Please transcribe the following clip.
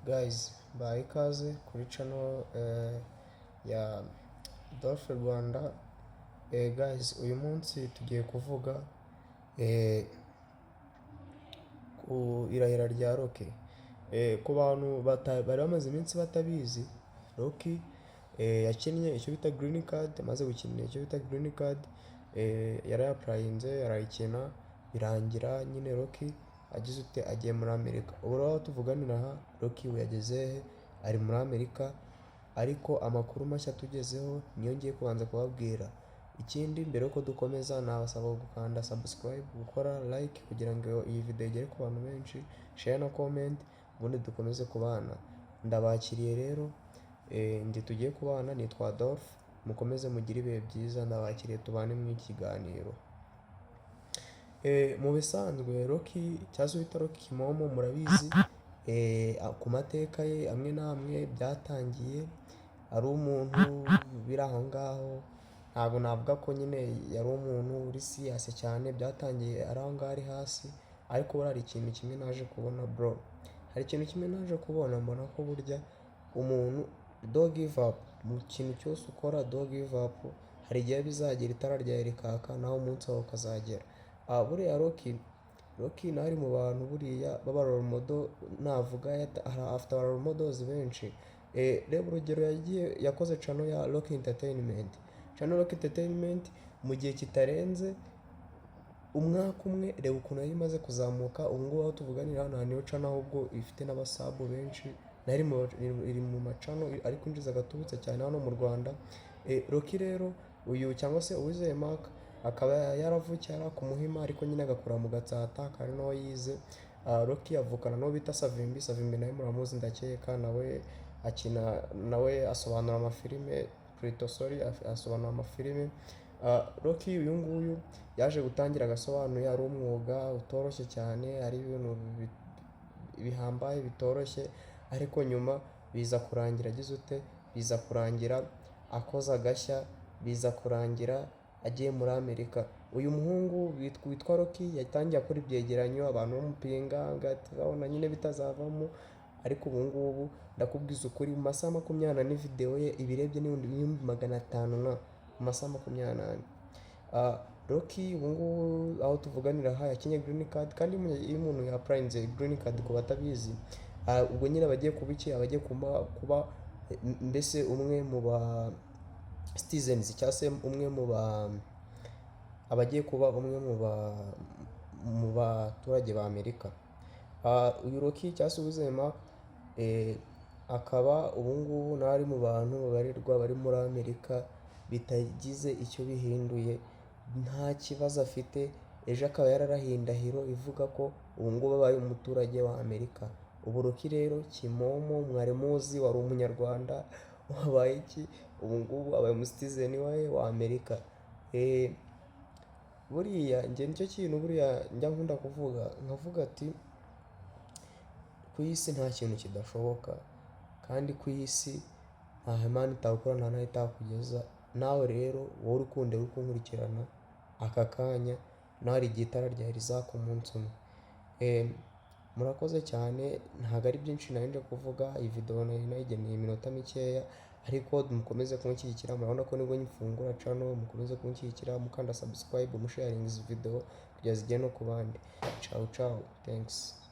Guys, mbahaye ikaze kuri channel ya Adolphe Rwanda. Guys, uyu munsi tugiye kuvuga ku irahira rya Rocky. Ku bantu bari bamaze iminsi batabizi, Rocky yakinnye icyo bita green card. Amaze gukina icyo bita green card, yarayapplyinze, arayikina, birangira nyine Rocky agize ute? Agiye muri Amerika. Ubu rero aho tuvuganira aha, Rocky ubu yageze he? Ari muri Amerika. Ariko amakuru mashya tugezeho niyo ngiye kubanza kubabwira. Ikindi, mbere yuko dukomeza, nabasaba gukanda subscribe, gukora like kugira ngo iyi video igere ku bantu benshi, share na comment, ubundi dukomeze kubana. Ndabakiriye rero, njye tugiye kubana nitwa Adolphe. Mukomeze mugire ibihe byiza, ndabakiriye tubane mu kiganiro. Mu bisanzwe Rocky cyangwa se wita Rocky Kimomo, murabizi ku mateka ye amwe n'amwe, byatangiye ari umuntu biri aho ngaho. Ntabwo navuga ko nyine yari umuntu uri serious cyane, byatangiye ari aho ngaho, ari hasi. Ariko buriya hari ikintu kimwe naje kubona, bro, hari ikintu kimwe naje kubona, mbona ko burya umuntu don't give up mu kintu cyose ukora, don't give up. Hari igihe bizagera itara ryawe rikaka, nawe umunsi wawe ukazagera. Buriya Rocky nawe ari mu bantu buriya b'aba role model navuga, afite aba role models benshi. Reba urugero, yagiye yakoze channel ya Rocky Entertainment. Channel Rocky Entertainment, mu gihe kitarenze umwaka umwe, reba ukuntu yari imaze kuzamuka. Ubu ngubu aho tuvuganira hano, niyo channel ahubwo ifite n'aba sub benshi, nayo iri mu ma channel ari kwinjiza agatubutse cyane hano mu Rwanda. Rocky rero uyu cyangwa se Uwizeye Mark, akaba yaravukiye ari ku Muhima, ariko nyine agakura mu Gatsata, akaba ari naho yize. Rocky avukana n'uwo bita Savimbi. Savimbi nawe muramuzi ndakeka, nawe akina, nawe asobanura amafilime, plutôt, sorry, asobanura amafilime. Rocky uyu nguyu yaje gutangira agasobanuye ari umwuga utoroshye cyane, ari ibintu bihambaye bitoroshye, ariko nyuma biza kurangira agize ute? Biza kurangira akoze agashya, biza kurangira agiye muri Amerika. Uyu muhungu witwa Rocky yatangiye akora ibyegeranyo, abantu bamupinga, babona nyine bitazavamo, ariko ubu ngubu ndakubwiza ukuri, mu masaha 24 video ye ibirebye n'ibihumbi 500 na mu masaha 24. Rocky ubu ngubu aho tuvuganira aha yakinye green card, kandi iyo umuntu yapplyinze green card, ku batabizi, ubwo nyine aba agiye kuba iki? Aba agiye kuba mbese umwe mu ba citizens, cyangwa se umwe mu ba aba agiye kuba umwe mu baturage ba Amerika. Uyu Rocky cyangwa se Uwizeye Mark, akaba ubu ngubu nawe ari mu bantu babarirwa bari muri Amerika bitagize icyo bihinduye, nta kibazo afite. Ejo akaba yararahiye indahiro ivuga ko ubu ngubu abaye umuturage wa Amerika. Ubu Rocky rero Kimomo mwari muzi wari umunyarwanda wabaye iki? Ubu ngubu abaye umu citizen wa Amerika. Buriya njye nicyo kintu buriya njya nkunda kuvuga, nkavuga ati ku isi nta kintu kidashoboka, kandi ku isi nta Imana itakora, nta n'aho itakugeza. Nawe rero wowe uri kundeba, uri kunkurikirana aka kanya, nawe hari igihe itara ryawe rizaka umunsi umwe. Murakoze cyane, ntabwo ari byinshi nari nje kuvuga. Iyi video nari nayigeneye iminota mikeya, ariko mukomeze kunshyigikira. Murabona ko nibwo ngifungura channel, mukomeze kunshyigikira mukanda subscribe, musharinga izi video kugira zigere no ku bandi. Ciao ciao, thanks.